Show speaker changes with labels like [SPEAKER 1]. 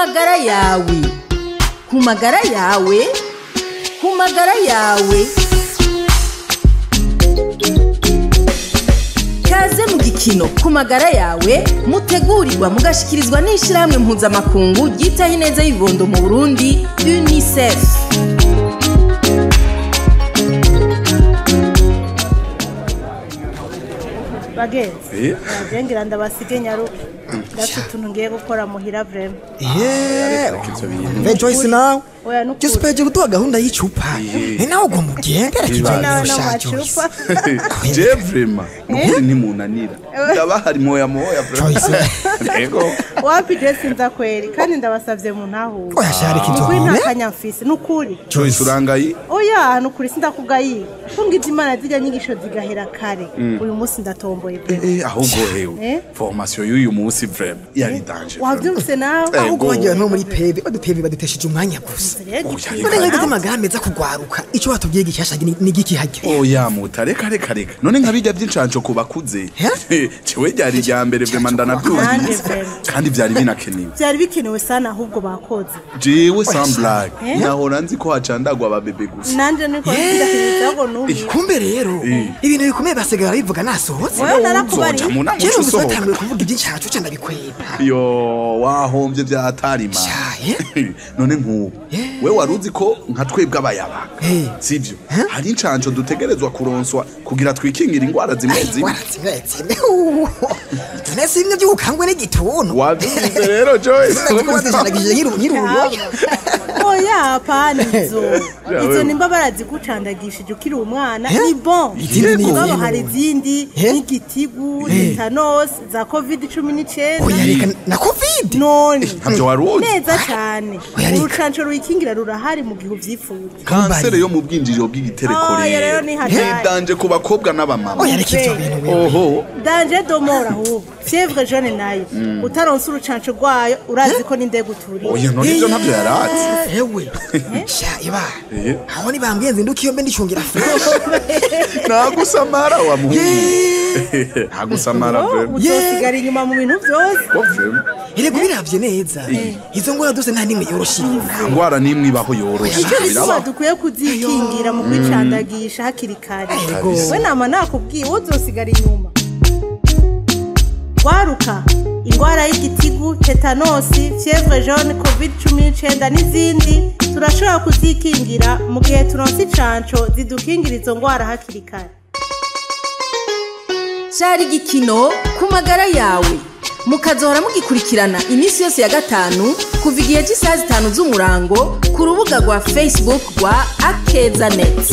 [SPEAKER 1] Magara yawe, ku magara yawe, ku magara yawe. Kaze mu gikino ku magara yawe mutegurirwa mugashikirizwa n'ishirahamwe mpuzamakungu ryitaho ineza y'ibibondo mu Burundi, UNICEF.
[SPEAKER 2] Bagenzi, ngira ndabasige nyaruke, ndafite utuntu ngiye gukora muhira vraiment.
[SPEAKER 3] Mve Joyce nawe Josipeje kuduha gahunda y'icupa, ni nawe ugomba ugendera
[SPEAKER 2] Nawe
[SPEAKER 3] kijyanye Joyce.
[SPEAKER 4] Je vraiment nukuri ntimunanira, ndabahari moya moya vraiment.
[SPEAKER 3] Joyce.
[SPEAKER 4] Yego.
[SPEAKER 2] Wapi je sinza kweri, kandi ndabasavye mu ntahure.
[SPEAKER 3] Oya sharika ibyo
[SPEAKER 2] Nukuri nta
[SPEAKER 3] bintu.
[SPEAKER 2] kanya mfise, nukuri.
[SPEAKER 4] Joyce urangaye.
[SPEAKER 2] Oya, nukuri sindakugayiye. Kungiza Imana zirya nyigisho zigahera kare. Uyu munsi ndatomboye vraiment.
[SPEAKER 4] Ahubwo hewe formation y'uyu munsi vraiment yari danger.
[SPEAKER 2] Wavyumvise nawe?
[SPEAKER 3] Ahubwo wagira no muri pebe badupebe badutesheje umwanya gusa. None nk'izo amagara meza kugwaruka, ico batubwiye gishasha ni giki harya?
[SPEAKER 4] Oya muta, reka reka reka, none nka bijya by'incanco ku bakuze, jewe ryari irya mbere vraiment,
[SPEAKER 2] Nanjye
[SPEAKER 4] ndanabyumvise
[SPEAKER 2] vraiment.
[SPEAKER 4] kandi byari binakenewe.
[SPEAKER 2] Byari bikenewe sana, ahubwo bakoze.
[SPEAKER 4] Jewe sans blague nahora nzi ko hacandagwa ababebe gusa.
[SPEAKER 2] Nanje niko ndakiriza ngo numiwe.
[SPEAKER 3] Kumbe rero ibintu bikomeye basigara bivuga nasohotse.
[SPEAKER 2] Wewe narakubariye.
[SPEAKER 4] Uzoja mu nama
[SPEAKER 3] Kera
[SPEAKER 4] uca
[SPEAKER 3] ubu
[SPEAKER 4] usohoka.
[SPEAKER 3] batanguye kuvuga iby'incacu ca ndabikwepa.
[SPEAKER 4] Yo, wahombye bya hatarima.
[SPEAKER 3] Shaye.
[SPEAKER 4] None nk'ubu we wari uzi ko nka twebwe abayabaga, sivyo, hari incanco dutegerezwa kuronswa kugira twikingira ingwara zimwe zimwe?
[SPEAKER 3] Ingwara zimwe zimwe, none si bimwe by'ubukangwe n'igituntu?
[SPEAKER 4] Wabyumvise rero Joyce?
[SPEAKER 3] Ko bazijandagije nkiruyoya.
[SPEAKER 2] Oya, hapana, izo
[SPEAKER 4] Ya,
[SPEAKER 2] izo
[SPEAKER 4] wewe.
[SPEAKER 2] nimba barazigucandagishije ukiri umwana ni bon.
[SPEAKER 3] Izindi ni
[SPEAKER 2] Mugabo
[SPEAKER 3] izihe
[SPEAKER 2] hari
[SPEAKER 3] none?
[SPEAKER 2] izindi nk'igitigu, tetanus, za COVID-19.
[SPEAKER 3] Oya reka, na COVID?
[SPEAKER 2] None
[SPEAKER 4] Ntabyo wari uzi?
[SPEAKER 2] neza cyane.
[SPEAKER 3] Oya, reka.
[SPEAKER 2] Urucanco ruyikingira rurahari mu gihe uvyipfuza.
[SPEAKER 4] Kanseri yo mu bwinjiriro bw'igitereko
[SPEAKER 2] Oya, rero
[SPEAKER 4] rero
[SPEAKER 2] ni hatari.
[SPEAKER 4] ni danger ku bakobwa n'abamama.
[SPEAKER 3] Oya reka ivyo bintu wewe.
[SPEAKER 4] Oho.
[SPEAKER 2] Danger de mort ahubwo. Fièvre jaune nayo utaronse urucanco rwayo, urazi ko n'indege uturiye.
[SPEAKER 4] Oya, none ibyo ntabyo yaratse.
[SPEAKER 3] Ewe sha iba aho nibambwiye nzinduka iyo mbe ndicungira fresh.
[SPEAKER 4] Ntagusamara wa muhungu, ntagusamara vraiment.
[SPEAKER 2] Uzosigara inyuma mu bintu byose.
[SPEAKER 4] Ko vraiment.
[SPEAKER 3] Erega ubiravye neza, izo ngwara zose nta nimwe yoroshe.
[SPEAKER 4] Nta ngwara n'imwe ibaho yoroshe.
[SPEAKER 2] Icyo gituma
[SPEAKER 4] Birabaho.
[SPEAKER 2] dukwiye kuzikingira mu kwicandagisha hakiri kare.
[SPEAKER 3] Yego.
[SPEAKER 2] We nama nakubwiye, uzosigara inyuma. Waruka ingwara y'igitigu, tetanosi, fièvre jaune, COVID-19 n'izindi turashobora kuzikingira mu gihe turonse incanco zidukingira izo ngwara hakiri kare.
[SPEAKER 1] Cari igikino ku magara yawe, mukazohora mugikurikirana iminsi yose ya gatanu kuva igihe cy'isaha 5 z'umurango ku rubuga rwa Facebook rwa Akeza Net.